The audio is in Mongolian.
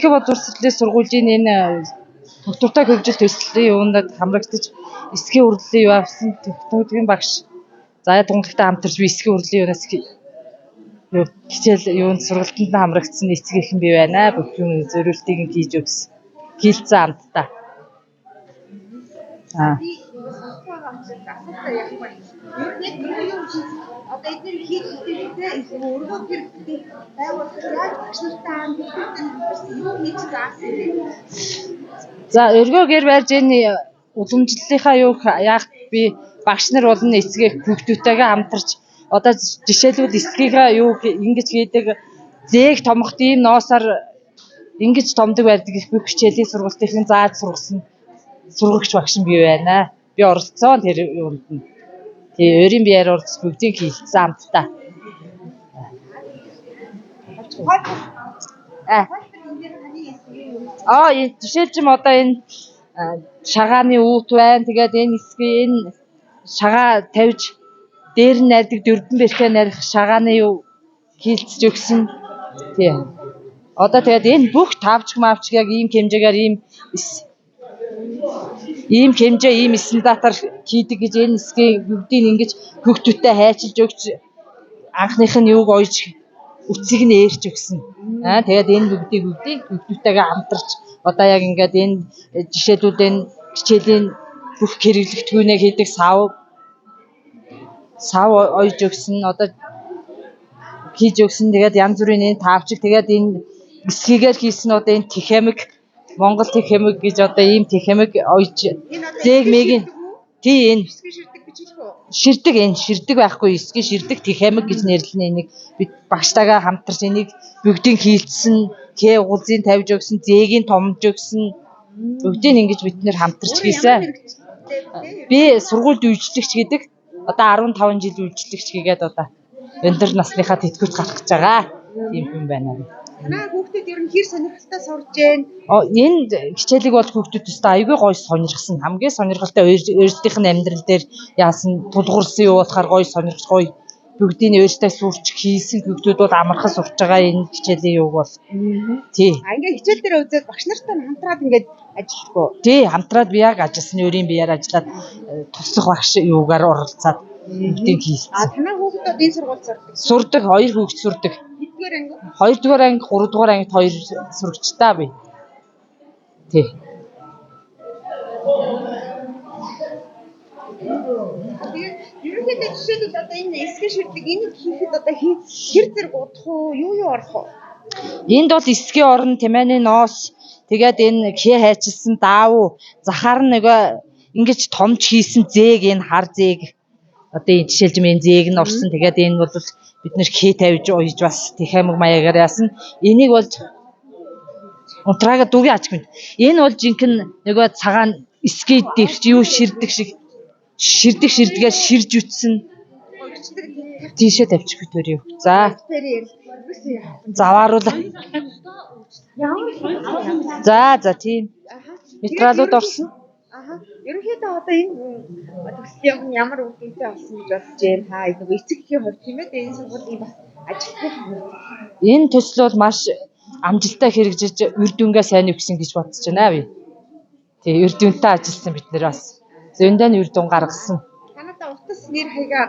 Жинхэнэ боловсролын сургуулийн энэ тогтвортой хөгжил төслийн юунд хамрагдаж эсхийн хүрлийн юу авсан технологийн багш заяа тунгалагтай хамтарч би эсхийн хүрлийн юунаас юу хичээл юунд сургалтанд хамрагдсан эцэг их нь би байна. Бүх юм зориултыг нь хийж өгсөн. Хийлцэн хамтдаа. Аа. Би сонсож байгаа учраас асуултаа яахгүй. Ер нь яг юу юу одоо эдгээр хийх хэрэгтэй өргөө хэрэгтэй байгууллага яаж багш нартай хамт юу хийж заасан юм бэ? За өргөө гэр барьж энэ уламжлалынхаа юу яах би багш нар болон эцэг их хүүхдүүдтэйгээ хамтарч одоо жишээлбэл эсгийгээ юу ингэж хийдэг зээг томхот ийм ноосоор ингэж томдог байдаг их бүх хичээлийн сургалтын зааж сургасан сургагч багш нь би байна. Би оролцсон тэр юунд нь. Тий, өөрийн биеэр оролцож бүгдийг хийлцсэн хамтдаа. Аа. Аа, жишээлчим одоо энэ шагааны ут байна. Тэгээд энэ эсгийн энэ шагаа тавьж дээр нь найрдаг дөрвөн бэрхээ нарих шагааны юу хийлцэж өгсөн. Тий. Одоо тэгээд энэ бүх тавчг мавчг яг ийм хэмжээгээр ийм ийм хэмжээ ийм стандартаар хийдэг гэж энэ эсгийн бүгдийг ингэж хүүхдүүдтэй хайчилж өгч анхных нь юуг ойж үцгийг нь ээрч өгсөн. Аа тэгээд энэ бүгдийг хүүхдүүдтэйгээ хамтарч одоо яг ингээд энэ жишээлбэл энэ хичээлийн бүх хэрэглэгдэхүүнээ хийдэг сав ойж өгсөн. Одоо хийж өгсөн. Тэгээд янз бүрийн энэ таавчиг тэгээд энэ эсхийгээр хийсэн одоо энэ тэхэмэг Монгол тэхэмэг гэж одоо ийм тэхэмэг ойж зээг мэг тий энэ ширдэг энэ ширдэг байхгүй эсхий ширдэг тэхэмэг гэж нэрлэнэ энийг бид багштайгаа хамтарч энийг бүгдийг хийлцсэн хээ угуулзын тавьж өгсөн зээгийн томж өгсөн бүгдийг ингэж бид нэр хамтарч хийсэн. Би сургуульд үйлчлэгч гэдэг одоо 15 жил үйлчлэгч хийгээд одоо өндөр насныхаа тэтгэврт гарах гэж байгаа. Тийм хүн байна. Танай хүүхдүүд ер нь хэр сонирхолтой сурж байна? Энэ хичээлийг бол хүүхдүүд өстой айгүй гоё сонирхсан. Хамгийн сонирхолтой өөрсдийнх нь амьдрал дээр яасан тулгуурсан юу болохоор гоё сонирхож гоё бүгдийг нь өөрсдөө сурч хийсэн хүүхдүүд бол амархан сурч байгаа энэ хичээлийн юуг бол. Тий. А ингээд хичээл дээр үзээд багш нартай хамтраад ингээд ажиллах уу? Тий, хамтраад би яг ажилласан өөрийн биеэр ажиллаад туслах багш юугаар оролцоод бүгдийг хийсэн. А танай хүүхдүүд энэ сургуульд сурдаг? Сурдаг, хоёр хүүхд сурдаг. Хэддүгээр анги? 2 дугаар анги, 3 дугаар ангид хоёр сурагчтай би. Тий. Тэгээд ерөнхийдөө жишээлбэл одоо энэ эсгэн ширдэг энийг хийхэд одоо хэр зэрэг удах уу? Юу юу орох уу? Энд бол эсгийн орон, тэмээний ноос, тэгээд энэ хээ хайчилсан даавуу, захаар нөгөө ингэж томч хийсэн зээг энэ хар зээг одоо энэ жишээлж энэ зээг нь орсон. Тэгээд энэ бол бид нэр хээ тавьж уяж бас тэхэмэг маягаар яасан. Энийг бол унтраага дүүгийн аж мэд. Энэ бол жинхэнэ нөгөө цагаан эсгий дэвч юу ширдэг шиг ширдэг ширдгээр ширж үтсэн. Тийшээ тавьчих төрөө. За. Завааруул. За за тийм. Материалууд орсон. Ерөнхийдөө одоо энэ төсөл ямар үр дүнтэй болсон гэж бодож байна та? Нөгөө эцэг эхийн хувьд тийм ээ энэ сургуулийн бас ажилтны хувьд. Энэ төсөл бол маш амжилттай хэрэгжиж үр дүнгээ сайн өгсөн гэж бодож байна би. Тий, үр дүнтэй ажилласан бид нэр бас. Зөндөө нь үр дүн гаргасан. Танадаа утас нэр хаягаа